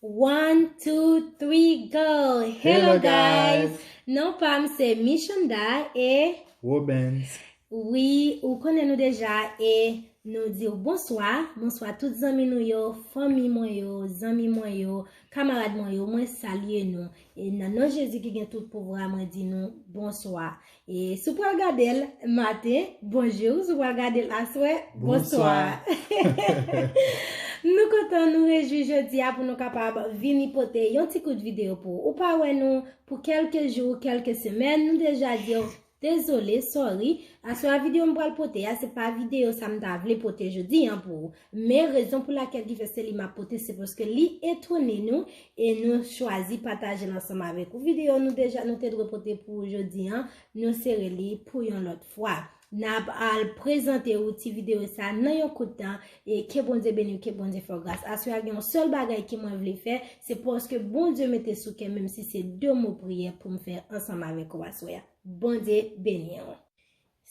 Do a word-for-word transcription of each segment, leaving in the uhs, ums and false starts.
One, two, three, go! Hello, guys! Non pa m se Michanda e Robens. Wi, ou konnen nou deja e nou di w bonswa. Bonswa tout zanmi nou yo, fanmi mwen yo, zanmi mwen yo, kamarad mwen yo, mwen salye nou. E nan non Jezi ki gen tout pouvwa, mwen di nou bonswa. E si w pral gade l maten, bonjou. Si w pral gade l aswè, bonswa. Nou kontan, nou rejwi jodi a pou nou kapab vini pote yon ti kout videyo pou ou. Ou pa wè nou pou kèlke jou, kèlke semèn, nou deja di w dezole, sorry. Aswè a videyo m pral pote a, se pa videyo sa m ta vle pote jodi an pou ou. Men rezon pou lakèl ki fè se li m ap pote, se paske li etone nou e nou chwazi pataje l ansanm avèk ou. Videyo nou deja, nou te dwe pote pou jodi an, nou sere li pou yon lòt fwa. N ap al prezante ou ti videyo sa nan yon kout tan e ke Bondye beni w, ke Bondye fè w gras. Aswè a gen yon sèl bagay ke mwen vle fè, se paske Bondye mete sou kè m, menm si se de mo priyè pou m fè ansanm avèk ou aswè a. Bondye beni w.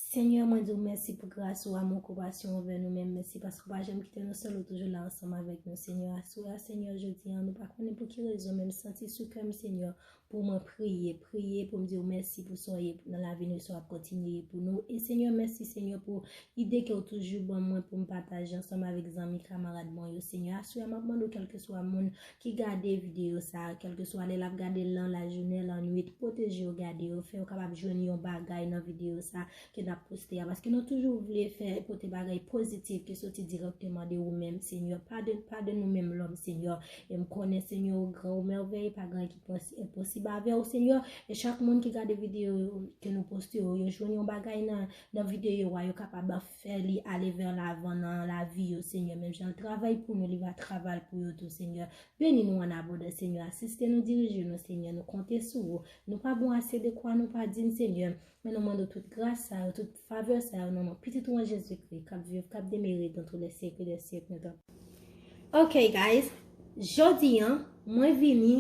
Senyè, mwen di w mèsi pou gras ou, amou, konpasyon ou anvè nou menm. Mèsi paske ou pa janm kite nou sèl, ou toujou la ansanm avèk nou, Senyè. Aswè a, Senyè, jodi a, nou pa konnen pou ki rezon, men m santi sou kè m, Senyè, pou mwen priye, priye pou m di w mèsi pou sa w ye nan lavi nou, sa w ap kontinye ye pou nou. E Senyè, mèsi, Senyè, pou ide ke w toujou ban mwen pou m pataje ansanm avèk zanmi, kamarad mwen yo, Senyè. Aswè a, m ap mande w, kèlkeswa moun ki gade videyo sa, kèlkeswa lè l ap gade l nan lajounen, lannwit, pwoteje yo, gade yo, fè yo kapab jwenn yon bagay nan videyo sa ke n ap poste a, paske nou toujou vle fè, pote bagay pozitif ki soti dirèkteman de ou menm, Senyè. Pa de, pa de nou menm lòm, Senyè. E m konnen, Senyè, ou gran, ou mèvèye, pa gen anyen ki pos-, enposib avè w, Senyè. E chak moun ki gade videyo ke nou poste yo, yo jwenn yon bagay nan, nan videyo a, yo kapab fè li ale vè lavan nan lavi yo, Senyè. Menm jan l travay pou nou, li va travay pou yo tou, Senyè. Beni nou an abondans, Senyè. Asiste nou, dirije nou, Senyè. Nou konte sou ou. Nou pa bon ase de kwa nou pa diy, Senyè. Men nou mande w tout gras sa yo, tout favè sa yo, nan non pitit ou an Jezikri, k ap viv, k ap demere dans tous les siècles des siècles, nou tanpri. Ok, guys, jodi an, mwen vini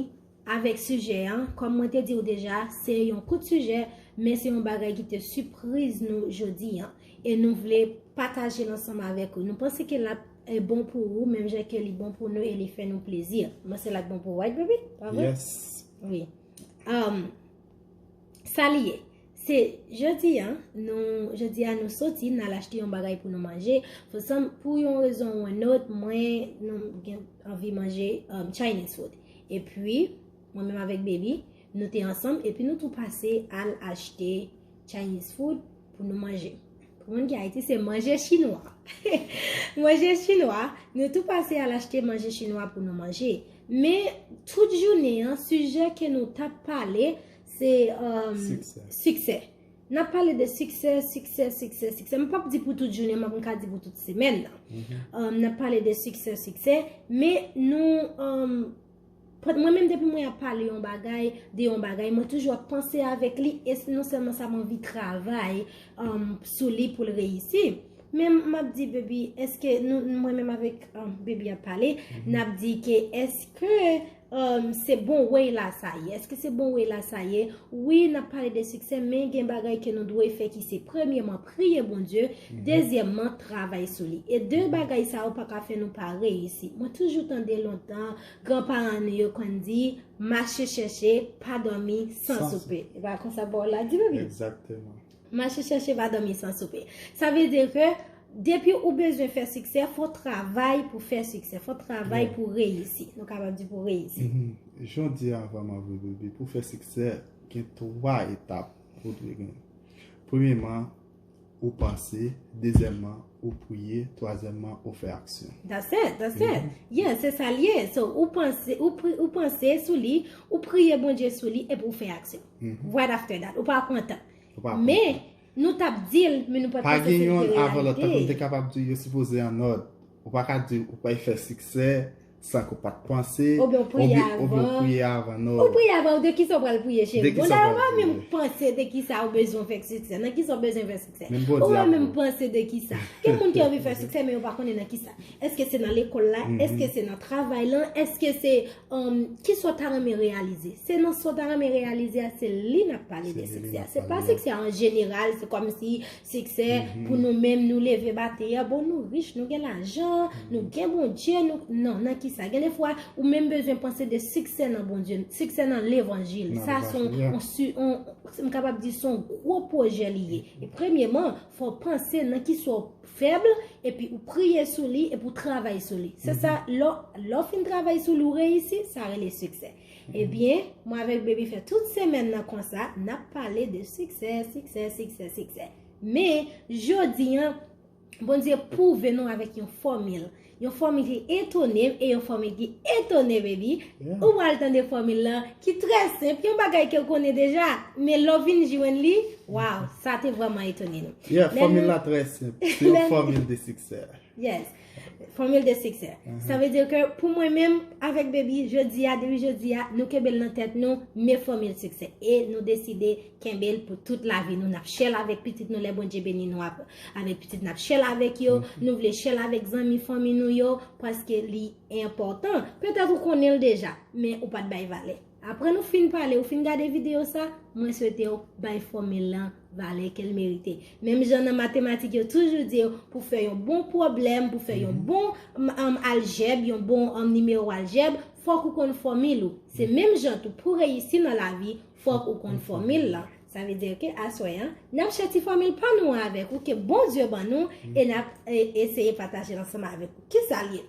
avèk sijè an. Kòm mwen te di w deja, se yon kout sijè, men se yon bagay ki te sipriz nou jodi an. E nou vle pataje l ansanm avèk ou. Nou panse ke l ap, eh, bon pou ou, menm jan ke li bon pou nou e li fè nou plezi. Mwen se l ap bon pou ou, right, baby? Pa vre? Yes. Wi. Um, sa li ye? Se jodi an, nou, jodi a nou soti, n al achte yon bagay pou nou manje. For some, pou yon rezon ou yon lòt, mwen, nou gen anvi manje, um, Chinese food. Epi, mwen menm avèk baby, nou te ansanm, epi nou tou pase al achte Chinese food pou nou manje. Pou moun ki Ayiti, se manje chinwa. Manje chinwa, nou tou pase al achte manje chinwa pou nou manje. Men, tout jounen an, sijè ke nou t ap pale, se, um, Siksè. Siksè. N ap pale de siksè, siksè, siksè, siksè. M p ap di pou tout jounen, m ap, m ka di pou tout semèn nan. Um, n ap pale de siksè, siksè. Men nou, um, mwen menm, depi mwen ap pale yon bagay, de yon bagay, mwen toujou ap panse avèk li, e non sèlman sa, m anvi travay, um, sou li pou l reyisi. Men m ap di, baby, èske nou, mwen menm avèk, um, baby ap pale, n ap di ke èske, um, se bon way la sa ye? Èske se bon way la sa ye? Wi, n ap pale de siksè, men gen bagay ke nou dwe fè ki se, premyèman, priye Bondye, dezyèmman, travay sou li. E de bagay sa yo pa ka fè nou pa reyisi. Mwen toujou tande lontan, granparan nou yo konn di, mache chèche, pa dòmi san soupe. E pa konsa pawòl la di, baby? Egzakteman. Mache chèche, pa dòmi san soupe. Sa vle di ke depi ou bezwen fè siksè, fò w travay pou fè siksè, fò w travay pou reyisi. Nou kapab di pou reyisi. Jan w di avan m anvi, baby, pou fè siksè, gen twa etap ou dwe gen. Premyèman, ou panse, dezyèmman, ou priye, twazyèmman, ou fè aksyon. That's it, that's it. Yeah, se sa l ye. So, ou panse, ou, pri, ou panse sou li, ou priye Bondye sou li, epi ou fè aksyon. Right after that. Ou pa pran tan. Men, nou t ap di l, men nou pa t panse se te reyalite. Pa gen yon avan lòt, tankou m te kapab di w, yo sipoze an òd. Ou pa ka di ou pral fè siksè san ke w pa t panse, oubyen ou priye avan, non. Ou priye avan, ou de kisa w pral priye, cheri? Bon, dayè, ou pa menm panse de kisa ou bezwen fè siksè, nan kisa w bezwen fè siksè. Ou pa menm panse de kisa. Gen moun ki anvi fè siksè, men yo pa konnen nan kisa. Èske se nan lekòl la? Èske se nan travay lan? Èske se, um, kisa w ta renmen reyalize? Se nan sa w ta renmen reyalize a, se li n ap pale de siksè a. Se pa siksè an jeneral, se kòmsi siksè pou nou menm, nou leve maten an, bon, nou rich, nou gen lajan, nou gen Bondye, nou, non, nan kisa? Sa gen de fwa, ou menm bezwen panse de siksè nan Bondye, siksè nan levanjil. Sa se yon, yon si- yon- m kapab di se yon gwo pwojè li ye. E premyeman, fò w panse nan kisa w fèb, epi ou priye sou li, epi ou travay sou li. Se sa, lè w- lè w fin travay sou li, ou reyisi, sa rele siksè. Ebyen, mwen avèk Baby fè tout semèn nan konsa, n ap pale de siksè, siksè, siksè, siksè. Men, jodi an, Bondye pwouve nou avèk yon fòmil. Yon fòmil ki etone m e yon fòmil ki etone Baby. Ou pral tande fòmil la ki trè senp, yon bagay ke w konnen deja. Men lè w vin jwenn li, waw, sa te vrèman etone nou. Yeah, fòmil la trè senp. Se yon fòmil de siksè. Yes. Fòmil de siksè. Sa vle di ke pou mwen menm, avèk Baby, jodi a, depi jodi a, nou kenbe l nan tèt nou, men fòmil siksè. E nou deside kenbe l pou tout lavi nou. N ap share l avèk pitit nou lè Bondye beni nou ap- avèk pitit, n ap share l avèk yo. Nou vle share l avèk zanmi, fanmi nou yo, paske li enpòtan. Petèt ou konnen l deja, men ou pa t bay valè. Apre nou fin pale, ou fin gade videyo sa, mwen swete w bay fòmil lan valè ke l merite. Menm jan nan matematik, yo toujou di w pou fè yon bon pwoblèm, pou fè yon bon, m, m, aljèb, yon bon, m, nimewo aljèb, fòk ou konn fòmil ou. Se menm jan tou, pou reyisi nan lavi, fòk ou konn fòmil lan. Sa vle di ke aswè an, n ap share ti fòmil pa nou an avèk ou, ke Bondye ban nou, e n ap, e, eseye pataje l ansanm avèk ou. Kisa l ye?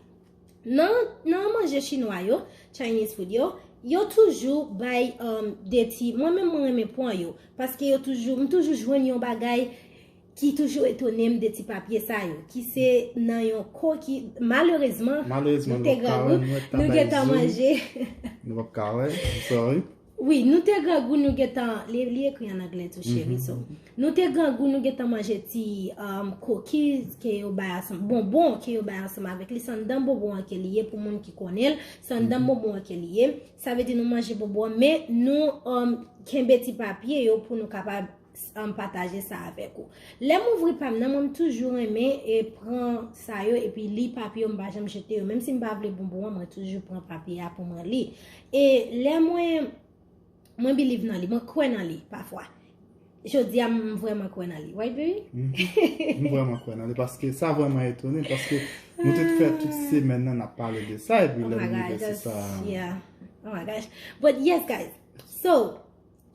Nan, nan manje chinwa yo, Chinese food yo, yo toujou bay, um, de ti, mwen menm mwen renmen pran yo, paske yo toujou, m toujou jwenn yon bagay ki toujou etone m de ti papye sa yo, ki se nan yon koki, malerezman, nou te grangou, nou gentan manje. Nou p ap ka wè, I'm sorry. Wi, nou te grangou, nou gentan, li, li ekri an anglè tou, cheri, so. Nou te grangou, nou gentan manje ti, um, cookies ke yo bay ansanm, bonbon ke yo bay ansanm avèk li, se anndan bonbon an ke li ye pou moun ki konnen l, se anndan bonbon an ke li ye. Sa vle di nou manje bonbon an, men nou, um, kenbe ti papye yo pou nou kapab, um, pataje sa avèk ou. Lè m ouvri pa m nan, mwen m toujou renmen e pran sa yo epi li papye yo, m pa janm jete yo. Menm si m pa vle bonbon an, mwen toujou pran papye a pou mwen li. E lè mwen, mwen believe nan li, mwen kwè nan li pafwa. Jodi a, m vrèman kwè nan li. Right, baby? M vrèman kwè nan li paske sa vrèman etone paske nou te fè tout semèn nan n ap pale de sa epi lè nou rive sou sa. Yeah. Oh my gosh. But yes, guys. So,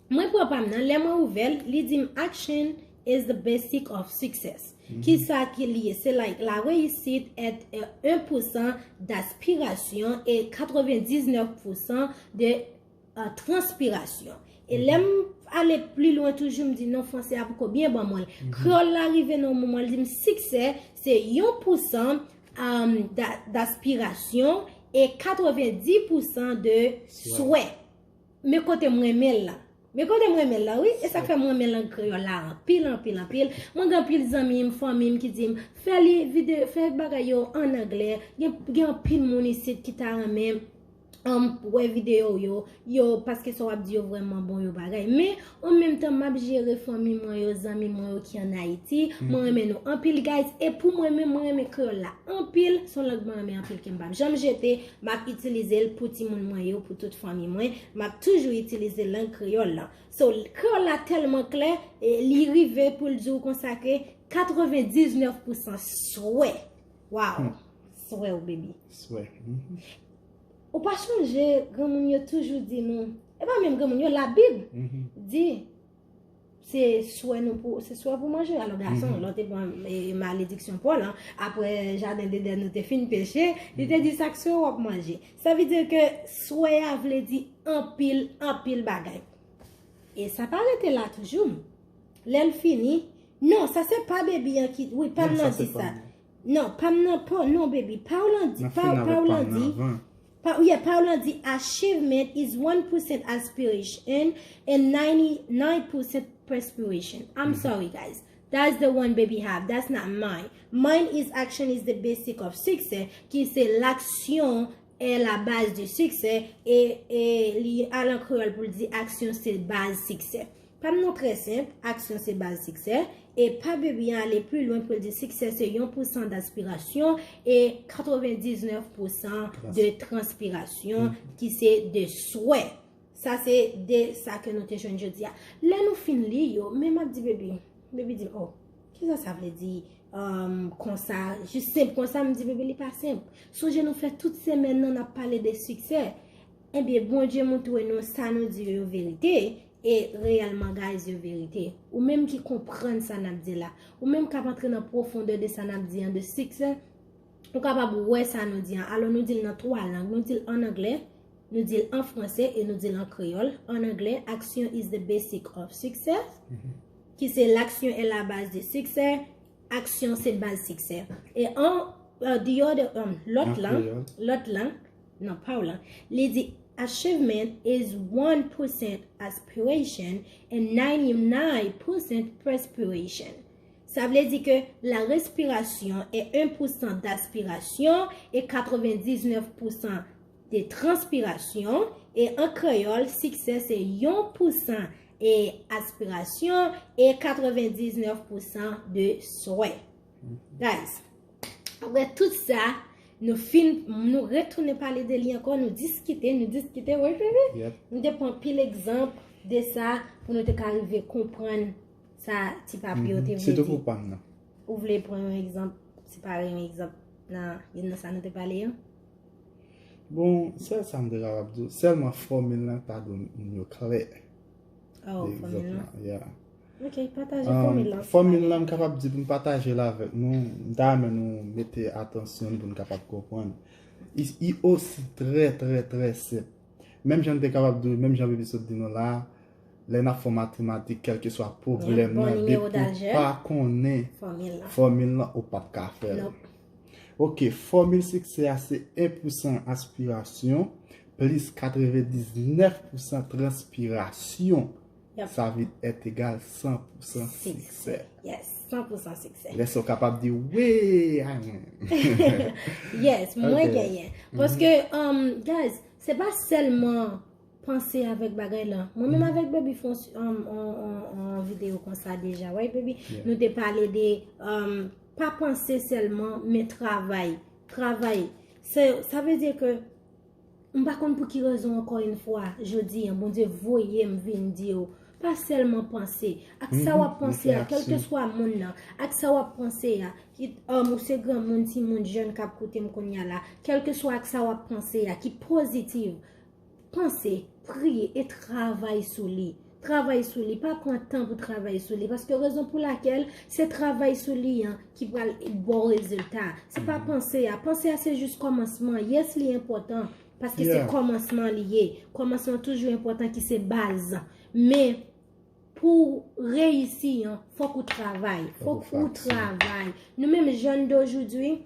mwen pran pa m nan, lè mwen ouvè l, li di m action is the basic of success. Kisa ki li ye? Se like la réussite est un pour cent d'aspiration et quatre-vingt-dix-neuf pour cent de, euh, transpiration. E lè m ale pli lwen toujou, m di non, franse a poko byen ban mwen l. Kreyòl la rive nan yon moman, l di m siksè se yon pousan, um, d'a- d'aspirasyon e katrevenndis pousan de swè. Men kote m renmen l la. Men kote m renmen l la, wi. E sa k fè m renmen lang kreyòl la anpil, anpil, anpil. Mwen gen anpil zanmi m, fanmi m ki di m, fè li vide, fè bagay yo an anglè. Gen, gen anpil moun isit ki ta renmen, um, wè videyo w yo, yo, paske sa w ap di yo vrèman bon, yo bagay. Men, an menm tan, m ap jere fanmi mwen yo, zanmi mwen yo ki ann Ayiti. Mwen renmen nou anpil, guys. E pou mwen menm, mwen renmen kreyòl la anpil. Se yon lang mwen renmen anpil ke m p ap janm jete. M ap itilize l pou timoun mwen yo, pou tout fanmi mwen. M ap toujou itilize lang kreyòl la. So, kreyòl la tèlman klè, e li rive pou l di w konsa ke katrevendiznèf pousan swè. Wow. Swè w, baby. Swè. Ou pa chonje, granmoun yo toujou di nou, e pa menm granmoun yo, Labib di, se swè nou pou, se swè pou manje. Alò, gason, lè w te pran, e, malediksyon Pòl, an, apre jaden Edenn nou te fin peche, li te di, sa k swè w ap manje. Sa vle di ke swè a vle di anpil, anpil bagay. E sa pa rete la toujou. Lè l fini, non, sa se pa baby an ki, wi, pa m nan di sa. Non, pa m nan, pa, non, baby, pa w lan di, pa, pa w lan di. Pa, yeah, pa w lan di, achievement is one percent aspiration and ninety-nine percent perspiration. I'm sorry, guys. That's the one baby have. That's not mine. Mine is action is the basic of success, ki se l'action est la base du succès, e, e li al an kreyòl pou l di aksyon se baz siksè. Pa m nan trè senp, aksyon se baz siksè, e pa baby an ale pli lwen pou l di siksè se yon pousan d'aspirasyon e katrevendiznèf pousan de transpirasyon, ki se de swè. Sa se de sa ke nou te jwenn jodi a. Lè nou fin li yo, men m ap di baby, baby di m, oh, kisa sa vle di? um, konsa, jis senp konsa, m di, "Bebe, li pa senp." Sonje nou fè tout semèn nan, n ap pale de siksè. Ebyen, Bondye montre nou sa nou di yo verite, e reyèlman, guys, yo verite. Ou menm ki konprann sa n ap di la, ou menm k ap antre nan pwofondè de sa n ap di an de siksè, ou kapab wè sa nou di an. Alò, nou di l nan twa lang. Nou di l ann anglè, nou di l an franse e nou di l an kreyòl. An anglè, action is the basic of success, ki se l'action est la base du succès. Aksyon se baz siksè. E an, uh, the other, um, lòt lan, lòt lan, nan pa w lan, li di, "Achievement is one percent aspiration and ninety-nine percent perspiration." Sa vle di ke la respiration est un pour cent d'aspiration et quatre-vingt-dix-neuf pour cent de transpirasyon, e an kreyòl, siksè se yon pousan e aspirasyon e katrevendiznèf pousan de swè. Guys, apre tout sa, nou fin, nou retounen pale de li ankò, nou diskite, nou diskite, wi, bebe? Yep. Nou te pran pil egzanp de sa pou nou te ka rive konprann sa ti papi yo te vle di. Sitou pou pa m nan. Ou vle pran yon egzanp, separe yon egzanp nan youn nan sa nou te pale yo? Bon, sèl sa m te kapab di w, sèlman fòmil lan ta dwe moun yo klè. Oh, fòmil lan. Yeah. Ok, pataje fòmil lan. Fòmil lan, m kapab di pou m pataje l avèk nou, m ta renmen nou mete atansyon pou n kapab konprann. I, i osi trè, trè, trè senp. Menm jan n te kapab di, menm jan Baby sot di nou la, lè n ap fè matematik, kèlkeswa pwoblèm nan, depi w pa konnen fòmil lan, ou p ap ka fè l. Ok, fòmil siksè a se en pousan aspirasyon plis katrevendiznèf pousan transpirasyon. Sa vin èt egal san pousan siksè. Yes, san pousan siksè. Lè sa w kapab di, wi, a mwen. Yes, mwen genyen. Paske, um, guys, se pa sèlman panse avèk bagay lan. Mwen menm avèk Baby fè yon, yon, yon, yon videyo konsa deja, right, Baby? Nou te pale de, um, pa panse sèlman, men travay. Travay. Se, sa vle di ke m pa konn pou ki rezon, ankò yon fwa, jodi a, Bondye voye m vin di w, pa sèlman panse. Ak sa w ap panse a, kèlkeswa moun nan, ak sa w ap panse a, ki, um, ou se granmoun, timoun, jèn k ap koute m kounye a la, kèlkeswa ak sa w ap panse a, ki pozitif, panse, priye e travay sou li. Travay sou li, pa pran tan pou travay sou li, paske rezon pou lakèl se travay sou li an ki pral ba w rezilta. Se pa panse a. Panse a se jis kòmansman. Yes, li enpòtan, paske se kòmansman li ye. Kòmansman toujou enpòtan, ki se baz. Men, pou w reyisi an, fòk ou travay. Fòk ou travay. Nou menm jèn de aujourd'hui,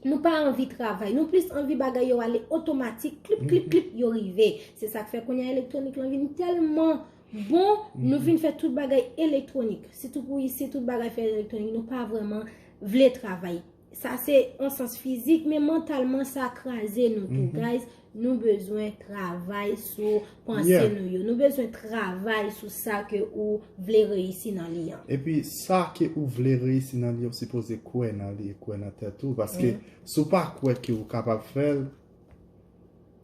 nou pa anvi travay. Nou plis anvi bagay yo ale otomatik, klip, klip, klip, yo rive. Se sa k fè kounye a elektwonik lan vin tèlman bon, nou vin fè tout bagay elektwonik. Sitou pou isi, tout bagay fè elektwonik. Nou pa vrèman vle travay. Sa se an sans fizik, men mantalman sa kraze nou tou, guys. Nou bezwen travay sou panse nou yo. Nou bezwen travay sou sa ke ou vle reyisi nan li an. Epi sa ke ou vle reyisi nan li, ou sipoze kwè nan li, kwè nan tèt ou. Paske si w pa kwè ke ou kapab fè l,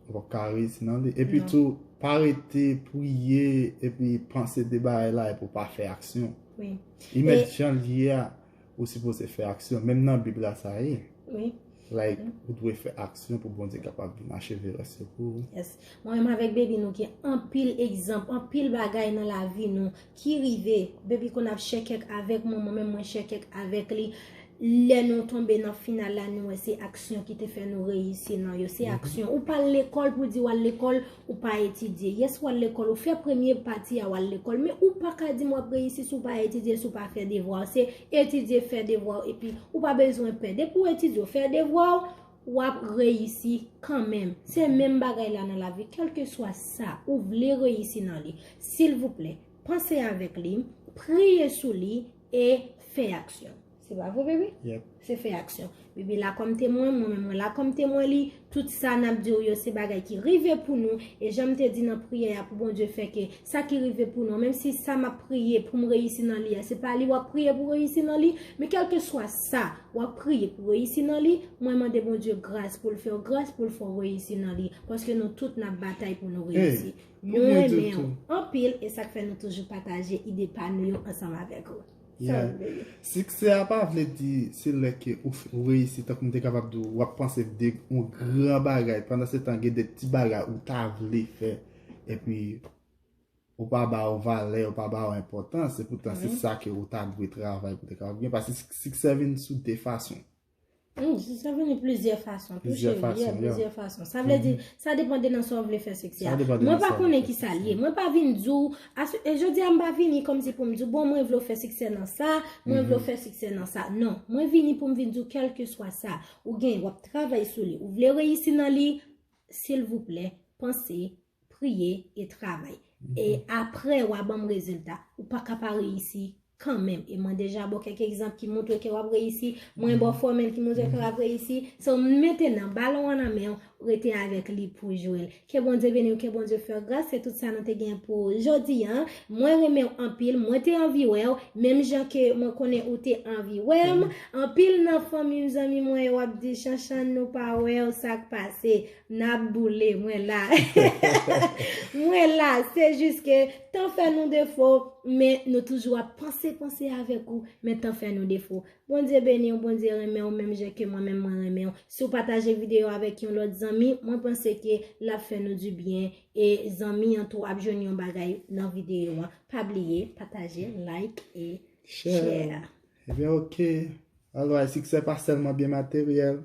ou p ap ka reyisi nan li. Epi tou, pa rete priye epi panse de bagay la epi w pa fè aksyon. Wi. Li mèt jan l ye a, ou sipoze fè aksyon. Menm nan Bib la sa ye. Wi. Like, ou dwe fè aksyon pou Bondye kapab vin acheve rès yo pou ou. Yes. Mwen menm avèk Baby, nou gen anpil egzanp, anpil bagay nan lavi nou ki rive. Baby konn ap share kèk avèk mwen, mwen menm mwen share kèk avèk li. Lè nou tonbe nan final la, nou wè se aksyon ki te fè nou reyisi nan yo. Se aksyon. Ou pa al lekòl pou di w al lekòl, ou pa etidye. Yes, w al lekòl, ou fè premye pati a w al lekòl, men ou pa ka di m w ap reyisi si w pa etidye, si w pa fè devwa w. Se etidye, fè devwa w, epi ou pa bezwen pè. Depi w etidye, w fè devwa w, w ap reyisi kanmenm. Se menm bagay la nan lavi, kèlkeswa sa ou vle reyisi nan li. Silvouplè, panse avèk li, priye sou li e fè aksyon. Se pa vre, Baby? Yep. Se fè aksyon. Baby la kòm temwen, mwen menm mwen la kòm temwen li. Tout sa n ap di w yo se bagay ki rive pou nou. E jan m te di nan priyè a pou Bondye fè ke sa ki rive pou nou, menm si sa m ap priye pou m reyisi nan li a, se pa li w ap priye pou reyisi nan li, men kèlkeswa sa w ap priye pou reyisi nan li, mwen mande Bondye gras pou l fè w gras pou l fè w reyisi nan li. Paske nou tout n ap batay pou nou reyisi. Nou renmen w anpil e sa k fè nou toujou pataje ide pa nou yo ansanm avèk ou. Yeah. Siksè a pa vle di se lè ke ou, ou reyisi, tankou m te kapab di w, w ap panse de yon gran bagay, pandan se tan gen de ti bagay ou ta vle fè, epi ou pa ba yo valè, ou pa ba yo enpòtans, se poutan se sa ke ou ta dwe travay pou te kapab gen, paske siksè vin sou de fason. Sa vini plizyè fason tou, cheri. Plizyè fason. Sa vle di, sa depann de nan sa w vle fè siksè a. Mwen pa konnen ki sa l ye. Mwen pa vin di w, e jodi a m pa vini kòmsi pou m di w, bon, mwen vle w fè siksè nan sa, mwen vle w fè siksè nan sa. Non, mwen vini pou m vin di w kèlkeswa sa ou gen, w ap travay sou li, ou vle reyisi nan li, silvouplè, panse, priye e travay. E apre w a ban m rezilta. Ou pa ka pa reyisi kanmenm. E mwen deja ba w kèk egzanp ki montre ke w ap reyisi. Mwen ba w fòmil ki montre ke w ap reyisi. So, mentenan, balon an nan men w, rete avèk li pou jwe l. Ke Bondye beni w, ke Bondye fè w gras. Se tout sa nou te gen pou jodi a. Mwen renmen w anpil. Mwen te anvi wè w. Menm jan ke mwen konnen ou te anvi wè m. Anpil nan fanmi m, zanmi mwen yo ap di, Chanchann, nou pa wè w, sa k pase? N ap boule, mwen la. Mwen la, se jis ke tan fè nou defo, men nou toujou ap panse, panse avèk ou, men tan fè nou defo. Bondye beni w, Bondye renmen w, menm jan ke mwen menm mwen renmen w. Si w pataje videyo avèk yon lòt zanmi, mwen panse ke l ap fè nou dibyen, e zanmi an tou ap jwenn yon bagay nan videyo an. Pa bliye, pataje, like e share. Ebyen, oke. Alright, siksè pa sèlman byen materyèl,